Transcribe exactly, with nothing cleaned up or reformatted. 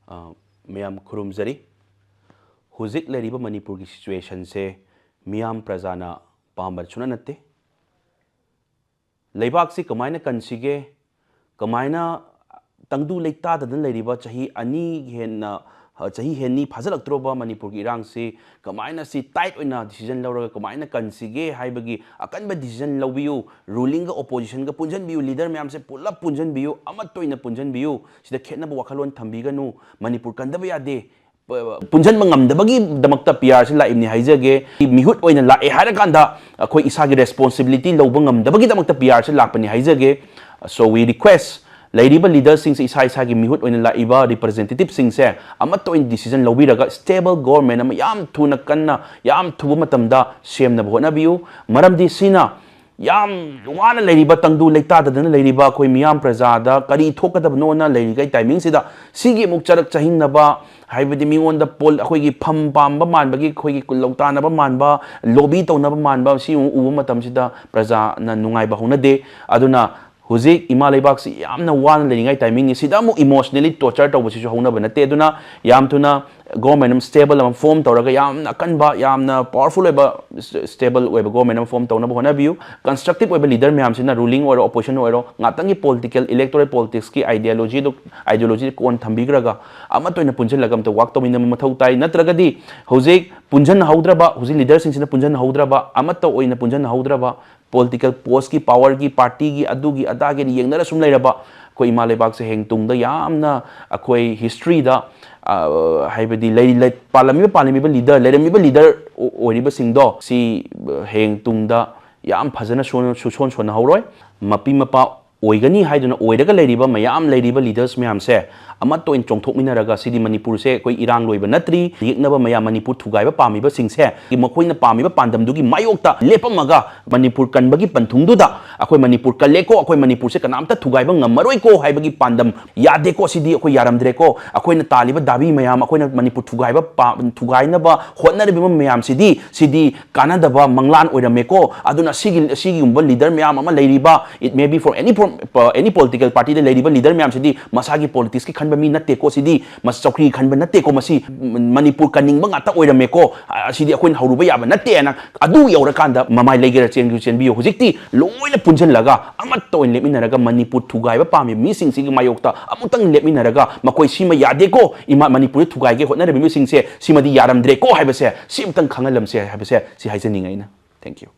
ꯑ, ꯃꯌꯥꯝ ꯈꯨꯔꯨꯝꯖꯔꯤ꯫ ꯍꯧꯖꯤꯛ ꯂꯩꯔꯤꯕ ꯃꯅꯤꯄꯨꯔꯒꯤ ꯁꯤꯆꯨꯋꯦꯁꯟꯁꯦ ꯃꯤꯌꯥꯝ ꯄ꯭ꯔꯖꯥꯅ ꯄꯥꯝꯕ ꯁꯨꯡꯅꯠ ꯅꯠꯇꯦ꯫ ꯂꯩꯕꯥꯛꯁꯤ ꯀꯃꯥꯏꯅ ꯀꯟꯁꯤꯒꯦ, ꯀꯃꯥꯏꯅ ꯇꯪꯗꯨ ꯂꯩꯇꯥꯗꯗꯅ ꯂꯩꯔꯤꯕ ꯆꯍꯤ ꯑꯅꯤ ꯍꯦꯟꯅ, ꯑ, ꯆꯍꯤ ꯍꯦꯟꯅꯤ ꯐꯥꯖꯤꯜꯂꯛꯇ꯭ꯔꯕ ꯃꯅꯤꯄꯨꯔꯒꯤ ꯏꯔꯥꯡꯁꯤ ꯀꯃꯥꯏꯅ ꯁꯤ ꯇꯥꯏꯠ ꯑꯣꯏꯅ ꯗꯤꯁꯤꯖꯟ ꯂꯧꯔꯒ ꯀꯃꯥꯏꯅ ꯀꯟꯁꯤꯒꯦ ꯍꯥꯏꯕꯒꯤ ꯑꯀꯟꯕ ꯗꯤꯁꯤꯖꯟ ꯂꯧꯕꯤꯌꯨ꯫ ꯔꯨꯂꯤꯡꯒ ꯑꯣꯄꯣꯖꯤꯁꯟꯒ ꯄꯨꯟꯁꯤꯟꯕꯤꯌꯨ, ꯂꯤꯗꯔ ꯃꯌꯥꯝꯁꯦ ꯄꯨꯂꯞ ꯄꯨꯟꯁꯤꯟꯕꯤꯌꯨ, ꯑꯃꯠꯇ ꯑꯣꯏꯅ ꯄꯨꯟꯁꯤꯟꯕꯤꯌꯨ꯫ ꯁꯤꯗ ꯈꯦꯠꯅꯕ ꯋꯥꯈꯜꯂꯣꯟ ꯊꯝꯕꯤꯒꯅꯨ꯫ ꯃꯅꯤꯄꯨꯔ ꯀꯟꯗꯕ ꯌꯥꯗꯦ꯫ ꯄ-, ꯄꯨꯟꯁꯤꯟꯕ ꯉꯝꯗꯕꯒꯤꯗꯃꯛꯇ ꯄꯤ ꯑꯥꯔꯁꯤ ꯂꯥꯛꯏꯕꯅꯤ ꯍꯥꯏꯖꯒꯦ꯫ ꯃꯤꯍꯨꯠ ꯑꯣꯏꯅ ꯂꯥꯛꯑꯦ ꯍꯥꯏꯔꯀꯥꯟꯗ ꯑꯩꯈꯣꯏ ꯏꯁꯥꯒꯤ ꯔꯦꯁꯄꯣꯟꯁꯤꯕꯤꯂꯤꯇꯤ ꯂꯧꯕ ꯉꯝꯗꯕꯒꯤꯗꯃꯛꯇ ꯄꯤ ꯑꯥꯔꯁꯤ ꯂꯥꯛꯄꯅꯤ ꯍꯥꯏꯖꯒꯦ꯫ So we request, ꯂꯩꯔꯤꯕ ꯂꯤꯗꯔꯁꯤꯡꯁꯦ, ꯏꯁꯥ ꯏꯁꯥꯒꯤ ꯃꯤꯍꯨꯠ ꯑꯣꯏꯅ ꯂꯥꯛꯏꯕ ꯔꯤꯄ꯭ꯔꯖꯦꯟꯇꯦꯇꯤꯞꯁꯤꯡꯁꯦ ꯑꯃꯠꯇ ꯑꯣꯏꯅ ꯗꯤꯁꯤꯖꯟ ꯂꯧꯕꯤꯔꯒ ꯁ꯭ꯇꯦꯕꯜ ꯒꯣꯔꯃꯦꯟ ꯑꯃ ꯌꯥꯝ ꯊꯨꯅ, ꯀꯟꯅ, ꯌꯥꯝ ꯊꯨꯕ ꯃꯇꯝꯗ ꯁꯦꯝꯅꯕ ꯍꯣꯠꯅꯕꯤꯌꯨ꯫ ꯃꯔꯝꯗꯤ ꯁꯤꯅ ꯌꯥꯝ ꯋꯥꯅ ꯂꯩꯔꯤꯕ, ꯇꯪꯗꯨ ꯂꯩꯇꯥꯗꯗꯅ ꯂꯩꯔꯤꯕ ꯑꯩꯈꯣꯏ ꯃꯤꯌꯥꯝ ꯄ꯭ꯔꯖꯥꯗ ꯀꯔꯤ ꯊꯣꯛꯀꯗꯕꯅꯣꯅ ꯂꯩꯔꯤꯉꯩ ꯇꯥꯏꯃꯤꯡꯁꯤꯗ ꯁꯤꯒꯤ ꯑꯃꯨꯛ ꯆꯔꯛ ꯆꯍꯤꯡꯅꯕ, ꯍꯥꯏꯕꯗꯤ ꯃꯤꯉꯣꯟꯗ ꯄꯣꯜ-, ꯑꯩꯈꯣꯏꯒꯤ ꯐꯝ ꯄꯥꯝꯕ ꯃꯥꯟꯕꯒꯤ, ꯑꯩꯈꯣꯏꯒꯤ ꯂꯧꯇꯥꯅꯕ ꯃꯥꯟꯕ, ꯂꯣꯕꯤ ꯇꯧꯅꯕ ꯃꯥꯟꯕ, ꯁꯤ ꯑꯃꯨꯛ ꯎꯕ ꯃꯇꯝꯁꯤꯗ ꯄ꯭ꯔꯖꯥꯅ ꯅꯨꯡꯉꯥꯏꯕ ꯍꯧꯅꯗꯦ꯫ ꯑꯗꯨꯅ ꯍꯧꯖꯤꯛ ꯏꯃꯥ ꯂꯩꯕꯥꯛꯁꯤ ꯌꯥꯝꯅ ꯋꯥꯅ ꯂꯩꯔꯤꯉꯩ ꯇꯥꯏꯃꯤꯡꯅꯤ, ꯁꯤꯗ ꯑꯃꯨꯛ ꯏꯃꯣꯁꯅꯦꯂꯤ ꯇꯣꯔꯆꯔ ꯇꯧꯕꯁꯤꯁꯨ ꯍꯧꯅꯕ ꯅꯠꯇꯦ꯫ ꯑꯗꯨꯅ ꯌꯥꯝ ꯊꯨꯅ ꯒꯣꯔꯃꯦꯟ ꯑꯃ ꯁ꯭ꯇꯦꯕꯜ ꯑꯃ ꯐꯣꯝ ꯇꯧꯔꯒ, ꯌꯥꯝꯅ ꯑꯀꯟꯕ, ꯌꯥꯝꯅ ꯄꯥꯋꯔꯐꯨꯜ ꯑꯣꯏꯕ, ꯁ꯭ꯇꯦꯕꯜ ꯑꯣꯏꯕ ꯒꯣꯔꯃꯦꯟ ꯑꯃ ꯐꯣꯝ ꯇꯧꯅꯕ ꯍꯣꯠꯅꯕꯤꯌꯨ꯫ ꯀꯟꯁꯇ꯭ꯔꯛꯇꯤꯞ ꯑꯣꯏꯕ ꯂꯤꯗꯔ ꯃꯌꯥꯝꯁꯤꯅ, ꯔꯨꯂꯤꯡ ꯑꯣꯏꯔꯣ, ꯑꯣꯄꯣꯖꯤꯁꯟ ꯑꯣꯏꯔꯣ, ꯉꯥꯛꯇꯪꯒꯤ ꯄꯣꯂꯤꯇꯤꯀꯦꯜ, ꯏꯂꯦꯛꯇꯣꯔꯦꯜ ꯄꯣꯂꯤꯇꯤꯛꯁꯀꯤ ꯑꯥꯏꯗꯤꯌꯣꯂꯣꯖꯤꯗꯨ, ꯑꯥꯏꯗꯤꯌꯣꯂꯣꯖꯤꯗꯨ ꯀꯣꯟ ꯊꯝꯕꯤꯈ꯭ꯔꯒ ꯑꯃꯠꯇ ꯑꯣꯏꯅ ꯄꯨꯟꯁꯤꯜꯂꯒ ꯑꯝꯇ ꯋꯥꯛ ꯇꯧꯃꯤꯟꯅꯕ ꯃꯊꯧ ꯇꯥꯏ꯫ ꯅꯠꯇ꯭ꯔꯒꯗꯤ ꯍꯧꯖꯤꯛ ꯄꯨꯟꯁꯤꯟꯅꯍꯧꯗ꯭ꯔꯕ, ꯍꯧꯖꯤꯛ ꯂꯤꯗꯔꯁꯤꯡꯁꯤꯅ ꯄꯨꯟꯁꯤꯟꯅꯍꯧꯗ꯭ꯔꯕ, ꯑꯃꯠꯇ ꯑꯣꯏꯅ ꯄꯨꯟꯁꯤꯟꯅꯍꯧꯗ꯭ꯔꯕ, ꯄꯣꯂꯤꯇꯤꯀꯦꯜ ꯄꯣꯁꯀꯤ, ꯄꯥꯋꯔꯒꯤ, ꯄꯥꯔꯇꯤꯒꯤ, ꯑꯗꯨꯒꯤ ꯑꯗꯥꯒꯤꯗꯤ ꯌꯦꯡꯅꯔ ꯁꯨꯝ ꯂꯩꯔꯕ ꯑꯩꯈꯣꯏ ꯏꯃꯥ ꯂꯩꯕꯥꯛꯁꯦ ꯍꯌꯦꯡ ꯇꯨꯡꯗ ꯌꯥꯝꯅ ꯑꯩꯈꯣꯏ ꯍꯤꯁꯇ꯭ꯔꯤꯗ, ꯑ, ꯍꯥꯏꯕꯗꯤ ꯂꯩ-, ꯂꯩ-, ꯄꯥꯜꯂꯝꯃꯤꯕ, ꯄꯥꯜꯂꯝꯃꯤꯕ ꯂꯤꯗꯔ, ꯂꯩꯔꯝꯃꯤꯕ ꯂꯤꯗꯔ ꯑꯣ-, ꯑꯣꯏꯔꯤꯕꯁꯤꯡꯗꯣ ꯁꯤ, ꯑ, ꯍꯌꯦꯡ ꯇꯨꯡꯗ ꯌꯥꯝ ꯐꯖꯅ ꯁꯣꯟ-, ꯁꯨꯁꯣꯟ ꯁꯣꯟꯅꯍꯧꯔꯣꯏ꯫ ꯃꯄꯤ ꯃꯄꯥ ꯑꯣꯏꯒꯅꯤ ꯍꯥꯏꯗꯨꯅ ꯑꯣꯏꯔꯒ ꯂꯩꯔꯤꯕ ꯃꯌꯥꯝ ꯂꯩꯔꯤꯕ ꯂꯤꯗꯔꯁ ꯃꯌꯥꯝꯁꯦ ꯑꯃꯠꯇ ꯑꯣꯏꯅ ꯆꯣꯡꯊꯣꯛꯃꯤꯟꯅꯔꯒ, ꯁꯤꯗꯤ ꯃꯅꯤꯄꯨꯔꯁꯦ ꯑꯩꯈꯣꯏ ꯏꯔꯥꯡ ꯂꯣꯏꯕ ꯅꯠꯇ꯭ꯔꯤ, ꯌꯦꯛꯅꯕ ꯃꯌꯥꯝ, ꯃꯅꯤꯄꯨꯔ ꯊꯨꯒꯥꯏꯕ ꯄꯥꯝꯃꯤꯕꯁꯤꯡꯁꯦ ꯃꯈꯣꯏꯅ ꯄꯥꯝꯃꯤꯕ ꯄꯥꯟꯗꯝꯗꯨꯒꯤ ꯃꯥꯌꯣꯛꯇ ꯂꯦꯞꯄꯝꯃꯒ, ꯃꯅꯤꯄꯨꯔ ꯀꯟꯕꯒꯤ ꯄꯟꯊꯨꯡꯗꯨꯗ ꯑꯩꯈꯣꯏ ꯃꯅꯤꯄꯨꯔ ꯀꯜꯂꯦꯀꯣ, ꯑꯩꯈꯣꯏ ꯃꯅꯤꯄꯨꯔꯁꯦ ꯀꯅꯥꯝꯇ ꯊꯨꯒꯥꯏꯕ ꯉꯝꯃꯔꯣꯏꯀꯣ ꯍꯥꯏꯕꯒꯤ ꯄꯥꯟꯗꯝ, ꯌꯥꯗꯦꯀꯣ, ꯁꯤꯗꯤ ꯑꯩꯈꯣꯏ ꯌꯥꯔꯝꯗ꯭ꯔꯦꯀꯣ, ꯑꯩꯈꯣꯏꯅ ꯇꯥꯜꯂꯤꯕ ꯗꯥꯕꯤ ꯃꯌꯥꯝ, ꯑꯩꯈꯣꯏꯅ ꯃꯅꯤꯄꯨꯔ ꯊꯨꯒꯥꯏꯕ ꯄꯥ-, ꯊꯨꯒꯥꯏꯅꯕ ꯍꯣꯠꯅꯔꯤꯕ ꯃꯌꯥꯝꯁꯤꯗꯤ, ꯁꯤꯗꯤ ꯀꯥꯟꯅꯗꯕ ꯃꯪꯂꯥꯟ ꯑꯣꯏꯔꯝꯃꯦꯀꯣ꯫ ꯑꯗꯨꯅ ꯁꯤꯒꯤ, ꯁꯤꯒꯨꯝꯕ ꯂꯤꯗꯔ ꯃꯌꯥꯝ ꯑꯃ ꯂꯩꯔꯤꯕ, it may be from any any political ꯄꯥꯔꯇꯤꯗ ꯂꯩꯔꯤꯕ ꯂꯤꯗꯔ ꯃꯌꯥꯝꯁꯤꯗꯤ ꯃꯁꯥꯒꯤ ꯄꯣꯂꯤꯇꯤꯛꯁꯀꯤ ꯈꯟꯕ ꯃꯤ ꯅꯠꯇꯦꯀꯣ, ꯁꯤꯗꯤ ꯃꯁ ꯆꯧꯀ꯭ꯔꯤ ꯈꯟꯕ ꯅꯠꯇꯦꯀꯣ, ꯃꯁꯤ ꯃꯅꯤꯄꯨꯔ ꯀꯟꯅꯤꯡꯕ ꯉꯥꯛꯇ ꯑꯣꯏꯔꯝꯃꯦꯀꯣ, ꯑꯁꯤꯗꯤ ꯑꯩꯈꯣꯏꯅ ꯍꯧꯔꯨꯕ ꯌꯥꯕ ꯅꯠꯇꯦꯅ꯫ ꯑꯗꯨ ꯌꯧꯔꯀꯥꯟꯗ ꯃꯃꯥꯏ ꯂꯩꯒꯦꯔꯥ ꯆꯦꯟꯒꯦꯔꯥ ꯆꯦꯟꯕꯤꯌꯨ꯫ ꯍꯧꯖꯤꯛꯇꯤ ꯂꯣꯏꯅ ꯄꯨꯟꯁꯤꯜꯂꯒ ꯑꯃꯠꯇ ꯑꯣꯏꯅ ꯂꯦꯞꯃꯤꯟꯅꯔꯒ ꯃꯅꯤꯄꯨꯔ ꯊꯨꯒꯥꯏꯕ ꯄꯥꯝꯃꯤꯕ ꯃꯤꯁꯤꯡꯁꯤꯒꯤ ꯃꯥꯌꯣꯛꯇ ꯑꯃꯨꯛꯇꯪ ꯂꯦꯞꯃꯤꯟꯅꯔꯒ ꯃꯈꯣꯏ ꯁꯤꯃ ꯌꯥꯗꯦꯀꯣ, ꯏꯃꯥ ꯃꯅꯤꯄꯨꯔꯗ ꯊꯨꯒꯥꯏꯒꯦ ꯍꯣꯠꯅꯔꯤꯕ ꯃꯤꯁꯤꯡꯁꯦ ꯁꯤꯃꯗꯤ ꯌꯥꯔꯝꯗ꯭ꯔꯦꯀꯣ ꯍꯥꯏꯕꯁꯦ ꯁꯤ ꯑꯃꯨꯛꯇꯪ ꯈꯪꯍꯜꯂꯝꯁꯦ ꯍꯥꯏꯕꯁꯦ ꯁꯤ ꯍꯥꯏꯖꯅꯤꯡꯉꯦ ꯑꯩꯅ꯫ Thank you꯫